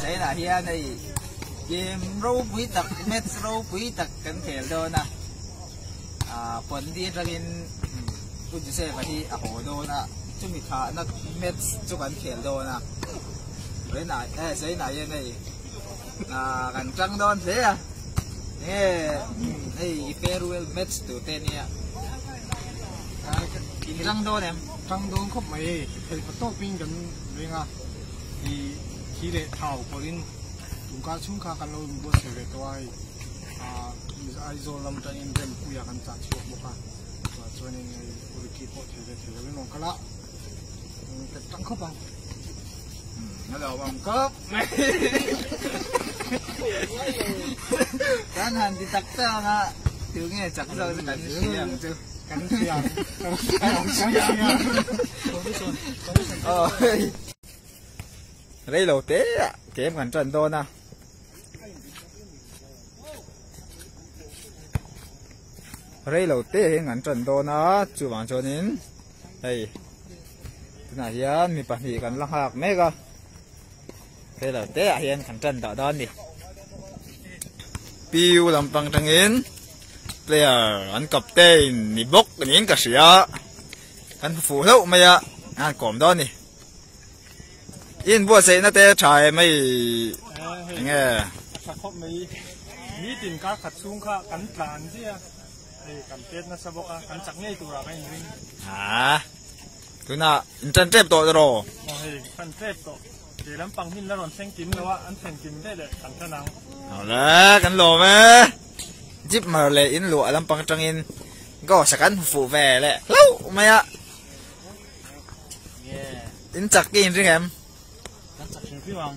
Zainah hian hei game ropui tak match ropui tak kan khel dawn a ah Pondi atangin Pu Joseph-a hi a haw dawn a chumi thahna match chu kan khel dawn a Zainah eh Zainah hian hei ah kan tang dawn hle a enge hei farewell match tur te ania in tang dawn em? Tang dawn khawp mai hei theihpa tawpin kan ring a. I thi leh thau pawhin tungkar chhung kha kan lo inbuatsaih ve tawh a hei ah Aizawl lam atangin Rempuia kan chah chhuak bawk a chuvah chuanin hei Uriki pawh thei ve thei lovin rawn kal a ka tang khawp ang. A lo awm khawp mai kan han ti tak tak ang a tunge chak zawk chu kan hria ang chu. Kan hria ang kan hria ang. Rei lo te ah kem kan tan dawn a. Rei lo te hian kan tan dawn a chuvang chuanin hei tunah hian mi pahnih kan la nghak mek a rei lo te ah hian kan tan dah dawn a ni. Piu lampang tangin player an captain ni bawk niin ka hria kan hmu fuh hlauh mai a an kawm dawn a ni. I inbuatsaihna te tha em hei enge? A tha khawp mai. Nitin kar khat chhung kha kan tlan zia hei kan pet nasa bawk a, kan chak ngei turah ka inring. Haa, tunah in tan tep tawh rawh. Aw hei kan tep tawh. Ke lampang hin la rawn thleng kim lo a, an thlen kim ve leh kan tan ang. Awle, kan lawm e. Jeep mar leh in luah lampang atangin ghost a kan hmu fuh ve leh hlauh mai a. In chak ki in ring em? Kan chak hrim hrim ang.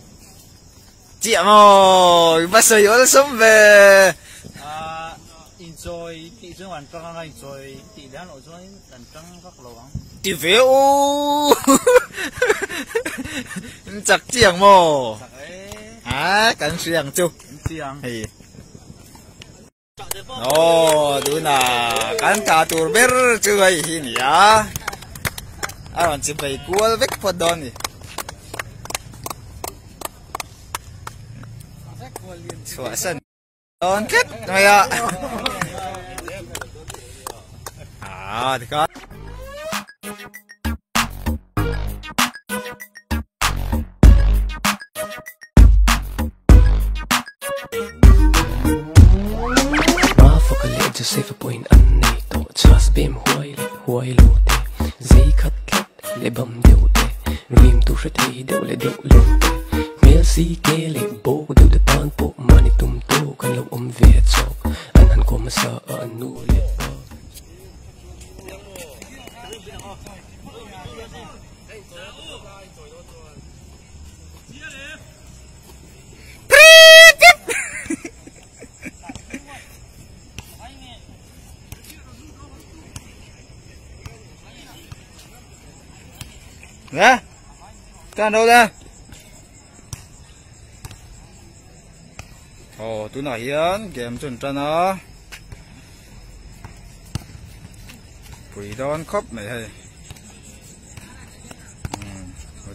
Chiah maw, i va sawi awlsam ve. Ah, inchawi tih chuan kan tang anga inchawi tih dan loh chuan kan tang vak lo ang. Ti ve u. In chak chiang maw? Chak e. Ah, kan hria ang chu. In chiang. Hei. Aw tunah kan tah tur ber chu hei hi ni a a rawn chi phei kual vek phawt dawn ni chhuah san dawn tlat mai a ah tikhan Mafaka leh Joseph-a pawhin an nei tawh chhas bem huai leh huai lo te, zei khat tlat leh bam deuh te, rim tu hre thei deuh leh deuh lo te, hmel si ke leh bawk deuh te tan pawh mahni tum tawk an lo awm ve chawk, an han kawm hmasa a an nu leh pa. Nè, tan đâu ra? Ồ, tunah hian game chu an tan a, pui dawn khawp mai hei.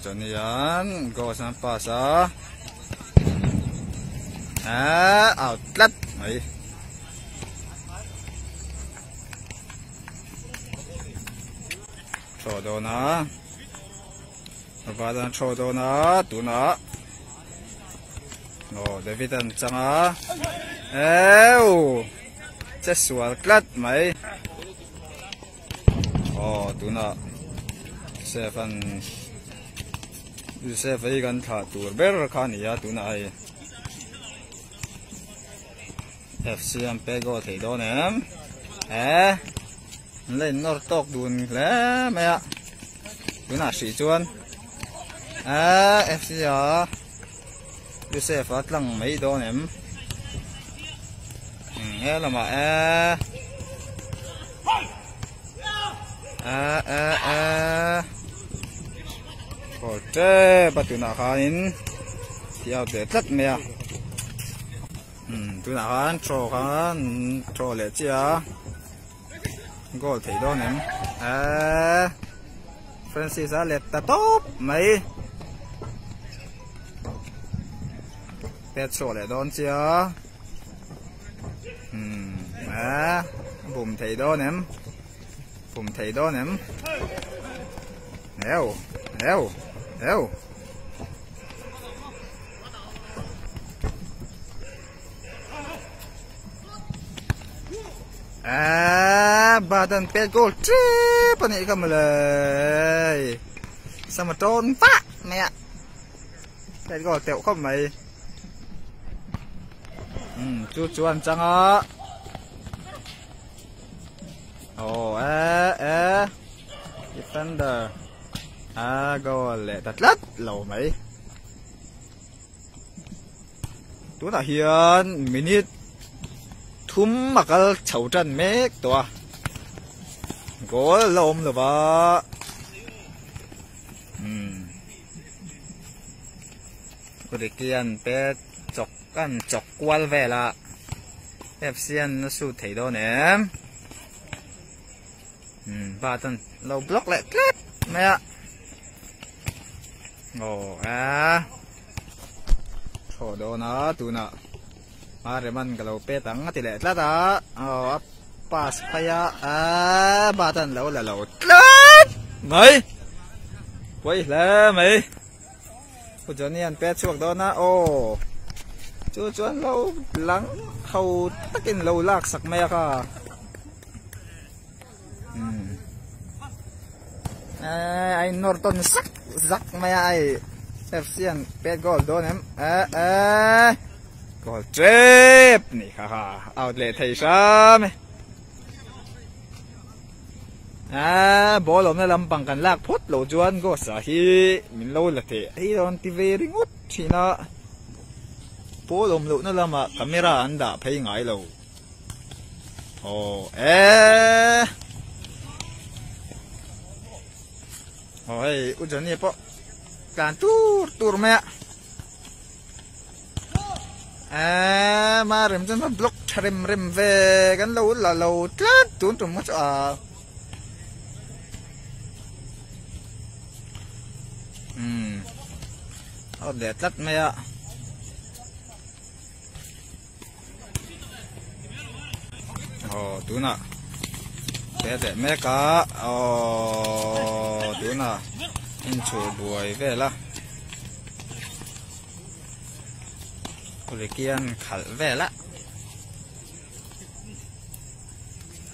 Chuan hian ghost an pass a ah out tlat mai throw dawn a Robert an throw dawn a tunah aw David an chang a eu che sual tlat mai. Aw tunah Joseph an Joseph hi kan thlah tur ber kha a ni a tunah hei FC an pek aw thei dawn em eh an la innawr tawk dun hle mai a tunah hrih chuan eh FC a Joseph a tlang mai dawn em he lamah eh eh eh eh kawr tep a tunah khanin ti out leh tlat mai a umm tunah khan throw khan throw leh chiah a goal thei dawn em eh Francis a let ta tawp mai. Pet chhuak leh dawn chia. Hmm, a bum thei dawn em? Bum thei dawn em? Eu, eu, eu. À, ba tan pet goal trip ani ka male. Sama ton pa mẹ. Pet goal teuh khawp mai. Um, chu chuan changa. Oh, e e. Defender. A goal leh ta tlat lo mai. Tunah hian minute thum a kal chho tan mek tawh a, goal la awm lo va, umm Ricky-a'n pet chawk an chawk kual vel a, F_C-a'n a shoot thei dawn em? Umm bat an lo block leh tlat mai a aw a thaw dawn a tunah a reman ka lo pet ang a ti leh tlat a aw a pass phei a a bat an lo la lo tlat mai pawi hle mai Pu Johnny an pet chhuak dawn a aw chu chuan lo lang ho takin lo lak sak mai a kha umm eh a in nawr tawn zak zak mai a hei F_C an pet goal dawn em eh eh goal tep ni kha kha out leh thei hram e. Aaa ball awmna lampang kan lak phawt loh chuan ghost ah hi min lo la teh hi rawn ti ve ringawt thin a ball awm lohna lamah camera an dah phei ngai lo aw eee aw hei u Johnny pawh tlan tur tur mai a. Eee ma rem chuan va block tha rem rem ve kan lo la lo tlat tun tum kha chu a umm a awt leh tlat mai a aw tunah te leh mek a aw tunah inchhuh buai vel a. Ricky-a'n khalh vel a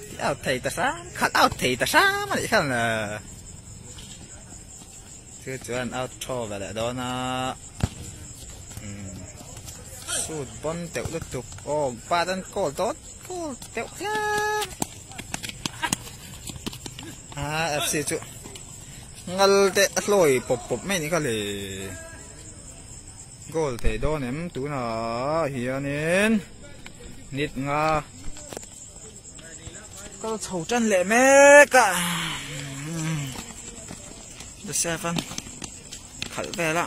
ti out thei ta hram khalh out thei ta hram a nih khan le chu chuan out thaw ve leh dawn a umm shoot bawn teuh lutuk aw bat an kawl dawn kawl teuh hle a F_C chu ngal te a hlawi pawp pawp mai a nih kha le. Goal thei dawn em tunah hianin nit nga kal chho tan leh mek a Joseph an khalh vel a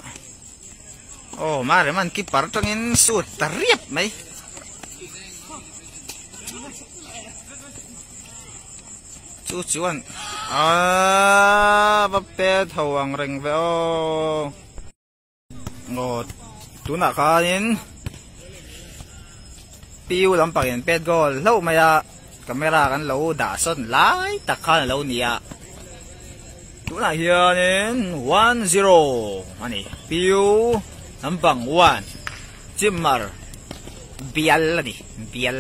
aw Marem an keeper atangin shoot ta riap mai. Chu chuan aaa va pet ho ang reng ve aw. Aw tunah khanin PU lampang in pet goal hlauh mai a camera kan lo dah sawn lai tak khan a lo ni a tunah hianin 1-0 a ni PU lampang 1 Chimar bial a ni bial.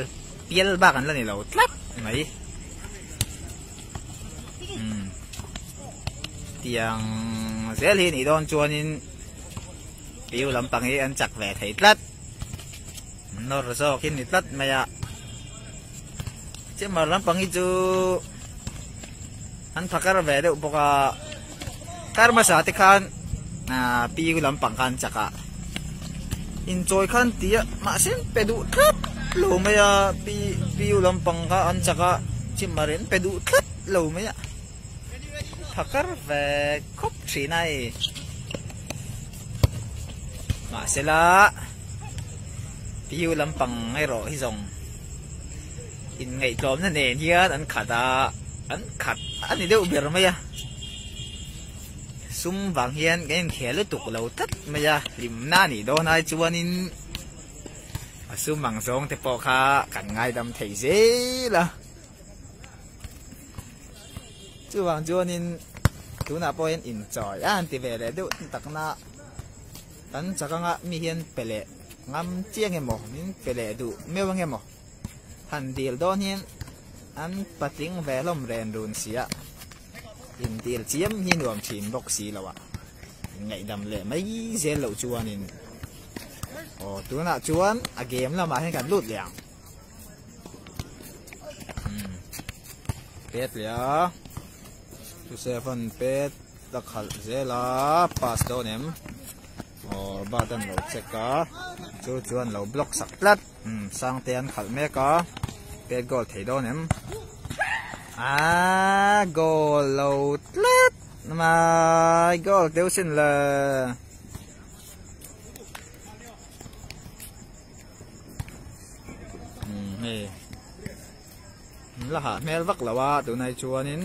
Pial bak an la ni lo tlat mai. Umm tiang zel hi nih dawn chuanin piu lampang hi an chak ve thei tlat. Nawr zawk hi ni tlat mai a. Chimar lampang hi chu an phakar ve deuh bawk a. Kar hmasa te khan ah piu lampang khan chak a inchawi khan ti a mahse an pe duh tlat lo mai a pi piu lampang kha an chak a chimar in pe duh tlat lo mai a phakar ve khawp thin a hei mahsela piu lampang erawh hi zawng inngaihtlawmna nen hian an khat a an khat a ni deuh ber mai a sum vang hian kan inkhel lutuk lo tlat mai a hlimna a nih dawn ai chuanin. A sum ang zawng te pawh kha kan ngaidam thei zel a. Chuvang chuanin tunah pawh hian inchawi a han ti ve leh deuh takna kan chak anga mi hian pe leh ngam chiang emaw min pe leh duh meuh ang emaw han dil dawn hian an patling ve hlawm ren run si a, indil chiam hi nuam thin bawk si lo a, inngaihdam leh mai zel loh chuanin aw tunah chuan a game lamah hian kan lut leh ang. Pet leh a Joseph-a'n pet a khalh zel a pass dawn em aw bat an lo check a chu chuan lo block sak tlat Sangte an khalh mek a pet goal thei dawn em ah goal lo tlat mai goal deuh sin le. Hei la hah hmel vak lo a tunah chuanin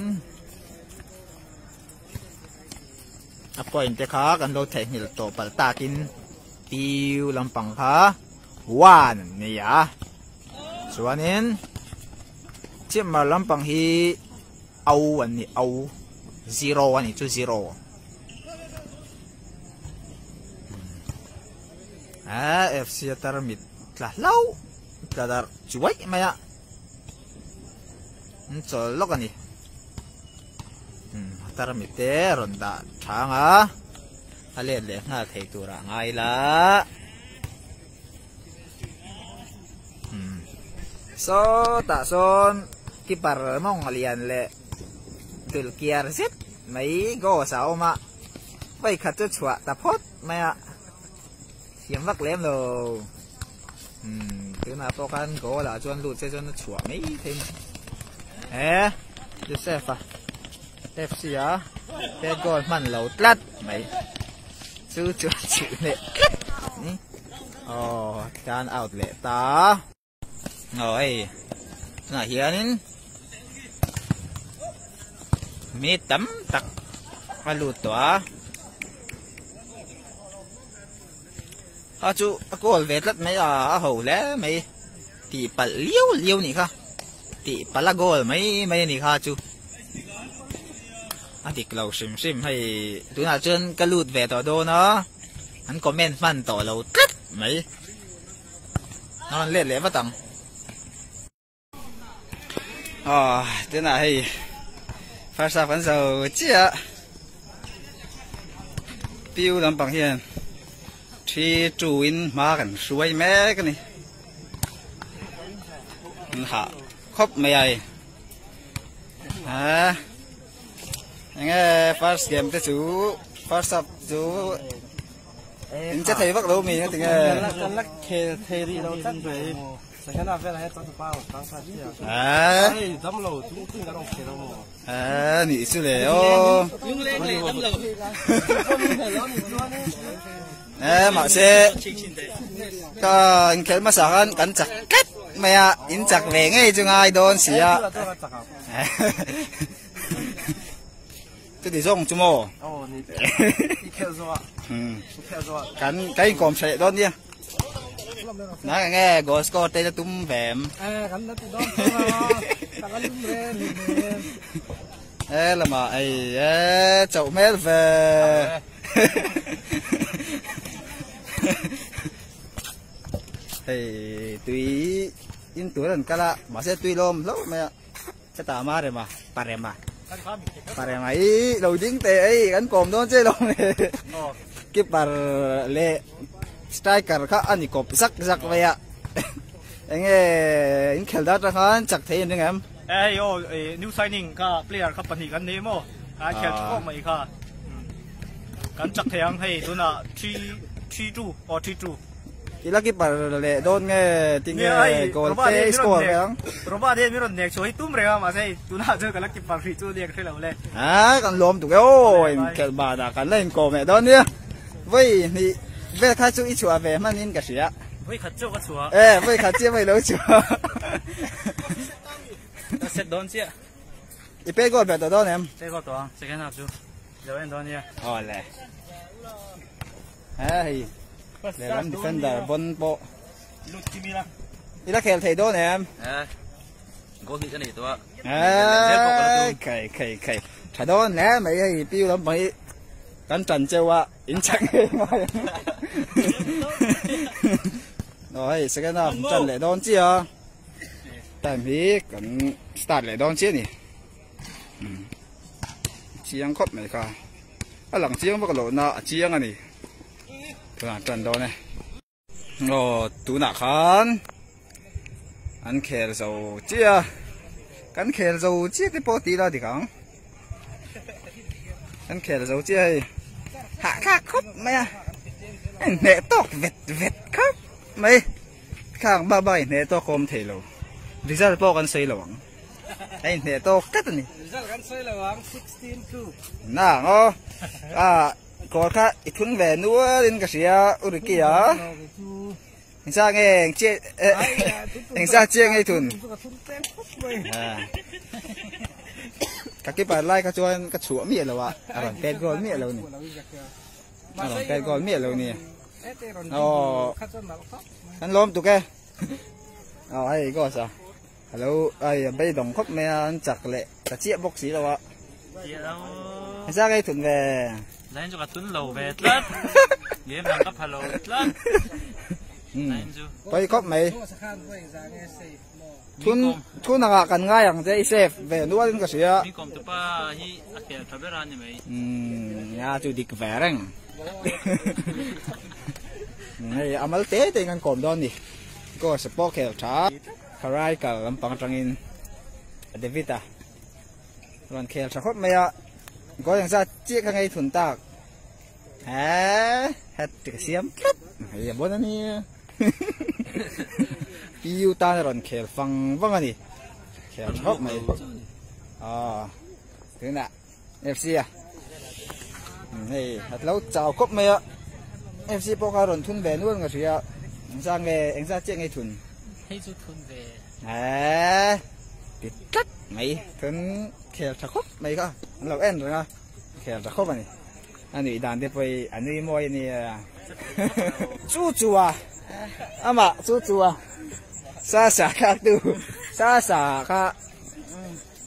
a point te kha kan lo theihnghilh tawh palh takin piu lampang kha one an ni a chuanin chimar lampang hi au an ni au zero a ni chu zero. A FC a tarmit tla hlauh tla darh chuaih mai a an chawl lawk a ni a tarmit te a rawn dah thang a a let leh nghal thei tur ah ngai la sawtah sawn keeper mawng lian leh dul kiar zet mai ghost a awm a vawikhat chu chhuah ta phawt mai a. Thiam vak lem lo. Umm tunah pawh khan goal ah chuan lut se chuan a chhuah mai thei mai. E Joseph a FC a pet goal hman lo tlat mai. Chu chuan chilh leh tlat ni. Aw tlan out leh ta. Aw hei tunah hianin mi tam tak a lut tawh a a chu a kawl ve tlat mai a a ho hle mai tih palh liau liau nih kha tih palh a goal mai mai a nih kha chu a dik lo hrim hrim hei tunah chuan ka lut ve tawh dawn a an comment hman tawh lo tlat mai. A rawn let leh vat ang. Aw tunah hei first half kan zo chiah a. Piu lampang hian 3-2 in hma kan hruai mek a ni. An hah khawp mai a hei. Ha enge first game te chu first half chu In che thei vak lo mi nga tinge. Kan la khel thei rih lo tlat mai. Second half velah hian changtu pa rawn tang sa chiah. Hei dam lo chung chung ka rawn khel lo maw. A nih chu le aw. Lungleng leh dam lo. E mahse ka inkhelh hmasa khan kan chak tlat mai a, in chak ve ngei chu ngai dawn si a. Chuti zawng chu maw? Aw ni. I khelh zawh ah. I khelh zawh ah. Kan kan inkawm hreh dawn nia. Na ka nge goal score te la tum ve em? Eh kan la ti dawn tho a. Ka la lum re ni ne. Eh lama ei eh chauh hmel ve. Hei tui in tur an kal a mahse tui lawm hlauh mai a. Chutah ma rema pa rema pa rema i lo ding teh ei kan kawm dawn che lo nge keeper leh striker kha a ni kawp zak zak mai a enge in khel dat atang khan chak thei an ring em hei aw new signing kha player kha pahnih kan nei maw a khel tha khawp mai kha kan chak thei ang hei tunah 3 3 2 aw 3 2 I la keeper leh dawn nge tinge goal te i score ve ang. Robert hian min rawn nek chhuah hi tum reng a mahse hei tunah chuan ka la keeper hrih chu ania ka hre lo le. A kan lawm tuk e aw inkhelh banah kan la inkawm leh dawn nia. Vawi hnih vel kha chu i chhuah ve hman in ka hria. Vawi khat chiah ka chhuah. E vawi khat chiah mai lo chhuah. Ka set dawn chiah. I pay goal ve tawh dawn em? Pay goal tawh ang second half chu lo en dawn nia. Awle. Hei lehlam defender bon pawh I la khel thei dawn em? Goal hnih ka nei tawh a. Khai khai khai. Tha dawn hle mai hei piu lampang hi kan tan cheu a in chak ngei ngai ang. Aw hei second half tan leh dawn chiah a. Time hi kan start leh dawn chiah a ni. Chiang khawp mai kha. A lang chiang vak lohna a chiang a ni. Tunah tan dawn e. Aw tunah khan an khel zo chiah a kan khel zo chiah te pawh tih la dik ang kan khel zo chiah hei hahthlak khawp mai a a inhneh tawk vet vet khawp mai khang bak bak a inhneh tawk a awm thei lo result pawh kan sawi lo ang a inhneh tawk tlat a ni result kan sawi lo ang 16-2 na ang aw ah. Kawr kha i thun ve nual in ka hria u Ricky a. Engsa nge eng che engsa che nge i thun. Ka keeper lai kha chuan ka chhuah miah lo a, a rawn pet goal miah lo ni. A rawn pet goal miah lo ni. Aw kan lawm tuk e. Aw hei goal sa. Hello ai a beidawng khawp mai a an chak leh ta chiah bawk si lo a. Hesa ka i thun ve. Zain chu ka thun lo ve tlat. Game dang ka pha lo tlat. Zain chu. Pawi khawp mai. Thun thun anga kan ngai ang che i safe ve nual in ka hria. Mi kawm tupa hi a khel tha ber a ni mai. Umm ya chu dik ve reng. Hei amal te te in kan kawm dawn ni. Goal pawh khel tha. Kharai kal lampang atangin David a rawn khel tha khawp mai a, goal engzat chiah kha ngei thun tak he hat trick a siam tlat hei a bon a nia PU tan a rawn khel fang vang a ni khel tha khawp mai aw tunah FC a hei a lo chau khawp mai a FC pawh kha rawn thun ve nual nga hria engzat nge engzat chiah ngei thun hei chu thun ve eee ti tlat mai thun khel tha khawp mai kha an lo en reng a khel tha khawp a ni a nuih dan te pawh hi a nui mawi a nia chu chu a amah chu chu a sa sa kha tu sa sa kha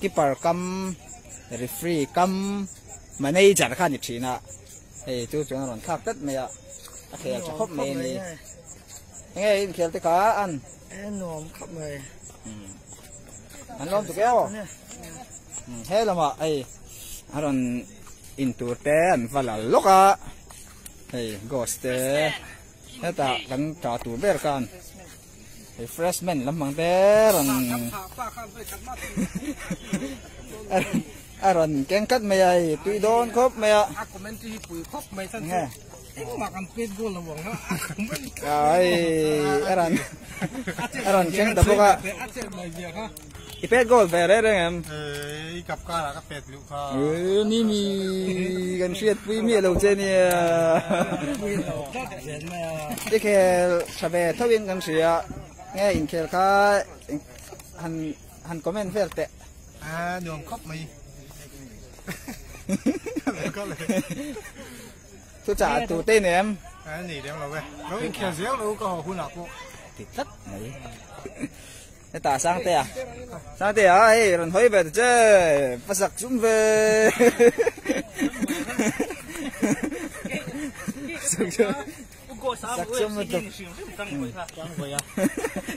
Keeper kam, referee kam, manager kha a ni thin a, hei chu chuan a rawn thlak tlat mai a, a khel tha khawp mai a ni. Enge inkhel te kha an? E nuam khawp mai. An lawm tuk e aw. He lamah hei a rawn in tur te an va la lawk a, hei ghost te hetah kan tah tur ber khan. Refreshment lampang te rawn a rawn keng tlat mai a hei tui dawn khawp mai a. A comment hi pui khawp mai chan chu engmah kan pet goal lo ang a hei a rawn a rawn keng ta bawk a. I pet goal ve reng reng em? I kap karah ka pet luh kha. Ee ni mi kan hriat pui miah lo che nia. I khel tha ve tho in kan hria nge inkhel kha han han comment vel teh. A nuam khawp mai. Thu chah tu te nei em? A nei lem lo e. Lo inkhel zel lo ka haw hunah pawh. Ti tlat mai. Hetah Sangtea Sangtea hei rawn hawi ve ta che va sak zum ve sak zum lutuk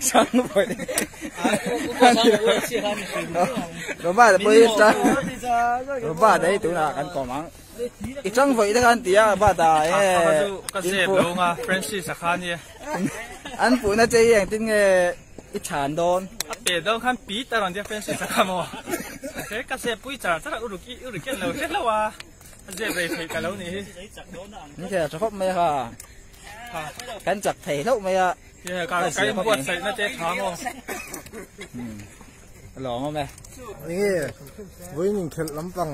Sangvawi Robert pawh hi tang Robert a hi tunah kan kawm ang i tang vawi te khan ti a Robert a enge ka zep lo nga Francis a kha nia An puhna che hi engtin nge i chhan dawn? A pe dawn khan pi ta rawn tia Francis a kha maw? He ka zep pui char char a uruk i uruk hian lo hre hlauh a, a zep rei theih ka lo nih hi. Min khel tha khawp mai a kha. Kan chak thei hlauh mai a. Ka inbuatsaihna te tha maw? A lawm awm e. Enge vawiin inkhelh lampang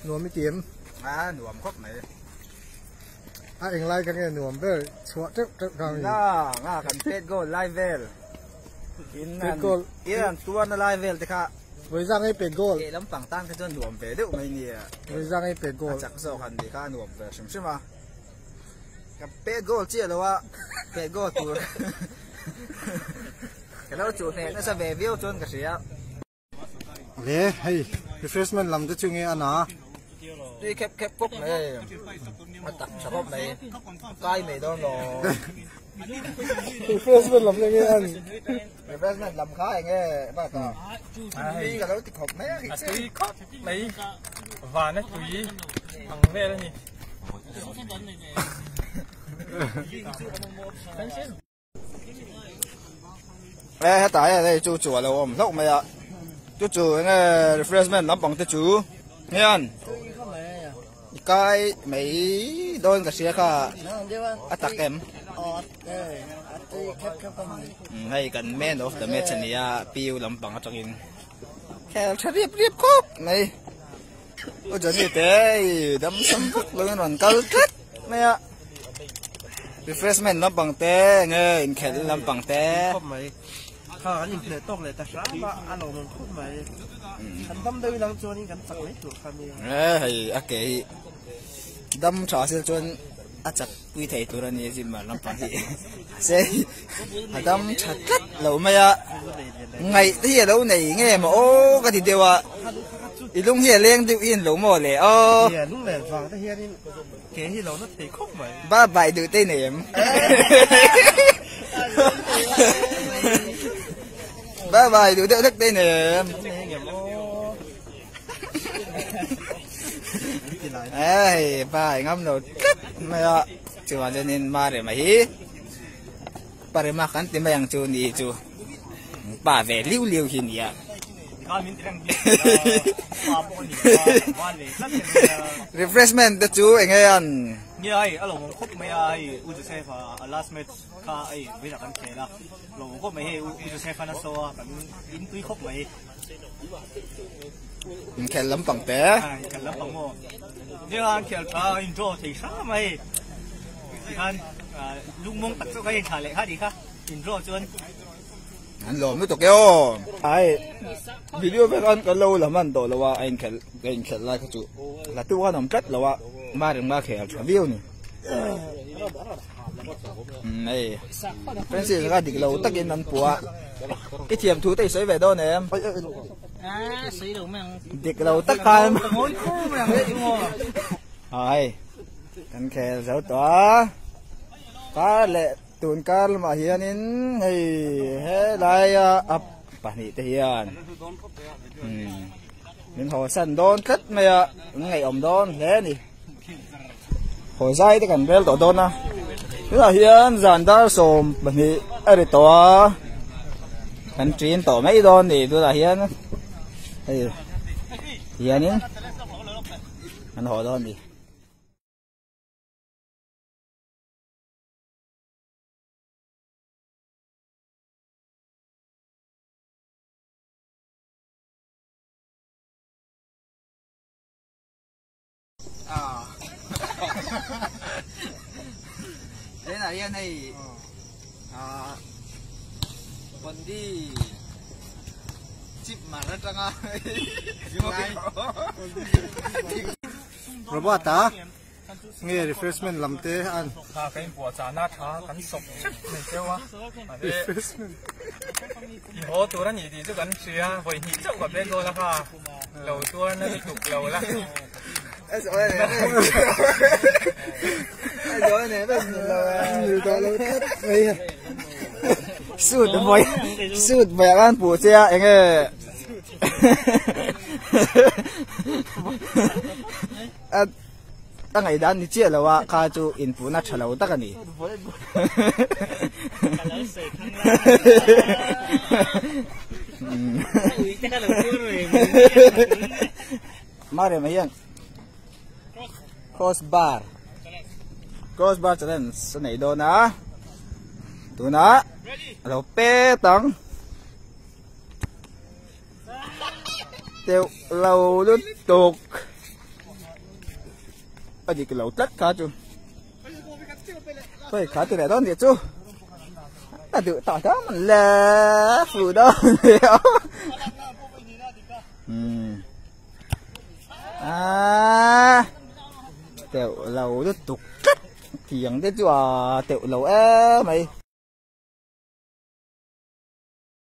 nuam i ti em? A nuam khawp mai. A englai ka nge nuam ber chhuah teuh teuh kha mi. Nga nga kan pet goal lai vel. In pet goal. In an tuarna lai vel te kha. Vawiza ngei pet goal. Leh lampang tan kha chuan nuam ve deuh mai nia. Vawiza ngei pet goal. A chak zawk han nih kha a nuam ve hrim hrim a. Ka pet goal chiah lo a pet goal tur. Ka lo chuh hneh nasa ve viau chuan ka hria. Le hei refreshment lam te chu nge a na. Tui khep khep khawp mai hei a tak tha khawp mai kai mai dawn lo. Refreshment lam te nge an. Refreshment lam kha enge bak a tui ka lo ti khawp mai a tui khawp mai van a tui ang vel a ni. E hetah hian hei chu chu a lo awm hlauh mai a chu chu enge refreshment lampang te chu hian i kai mai dawn ka hria kha a tak em hei kan man of the match a nia P_U lampang atangin khel tha riap riap khawp mai U Johnny te hei dam sam vak lovin rawn kal tlat mai a refreshment lampang te enge inkhelh lampang te khawp mai kha an inhneh tawk leh ta hram a a lawmawm khawp mai kan dam deuh ilang chuanin kan chak mai tur kha nia e hei a ke hi dam tha sil chuan a chak pui thei tur a ni gym lampang hi mahse a dam tha tlat lo mai a ngaih te hi a lo nei nge maw aw ka ti deuh a i lung hi a leng deuh in lo maw le aw nia lung len vang te hianin ke hi lo na thei khawp mai ba bai duh te nei em ba bai duh deuh hlek te nei em Ei ba ngam lo tlat mai a chuan chuanin Marema hi Parema kan ti mai ang chu ni chu pa ve liu liu hi nia refreshment te chu eng nge an Nge ai a lawmawm khawp mai a hei U Joseph a last match kha hei vawilah kan khel a lawmawm khawp mai hei U Joseph an a saw a kan in tui khawp mai. Inkhelh lampang te. Inkhelh lampang maw. Nia inkhelh tha in draw thei hram a hei. Tikhan lungmawng tak chu ka in thla leh kha tih kha in draw chuan. An lawm lutuk e aw. Ai video vek an kan lo la hman tawh lo a a inkhelh ka inkhelh lai kha chu la tu khan awm tlat lo a ma ring ma khel tha viau ni. Hei Francis kha dik lo takin an puh a i thiam thu te i sawi ve dawn em dik lo tak khan hei kan khel zo tawh a kar leh tun kar lamah hianin hei helaia a pahnih te hian min haw san dawn tlat mai a an ngaihawm dawn hle a ni. Haw zai te kan rel tawh dawn a tunah hian zan dar 12 a ri tawh a kan ṭin tawh mai dawn a ni tunah hian hei hianin kan haw dawn a ni. Tunah hian hei ah Bondi chip mar atanga Robot a nge refreshment lam te an kha ka inpuah chahna tha kan sawp hrep mai cheu a refreshment i haw tur a ni tih chu kan hria vawi hnih chauh ka bet dawn a kha lo tuar na lutuk lo la suit vawi suit vawi ah khan puh che a enge a a ngaihdan ni chiah lo a kha chu inpuhna tha lo tak a ni. Marema hian cross bar cross bar challenge a nei dawn a tunah a lo pet ang teuh lo lutuk a dik lo tlat kha chu khawi kha ti leh dawn tih chu a duh tawh dawn man le fuh dawn a teuh lo lutuk tlat tiang te chu a teuh lo em mai.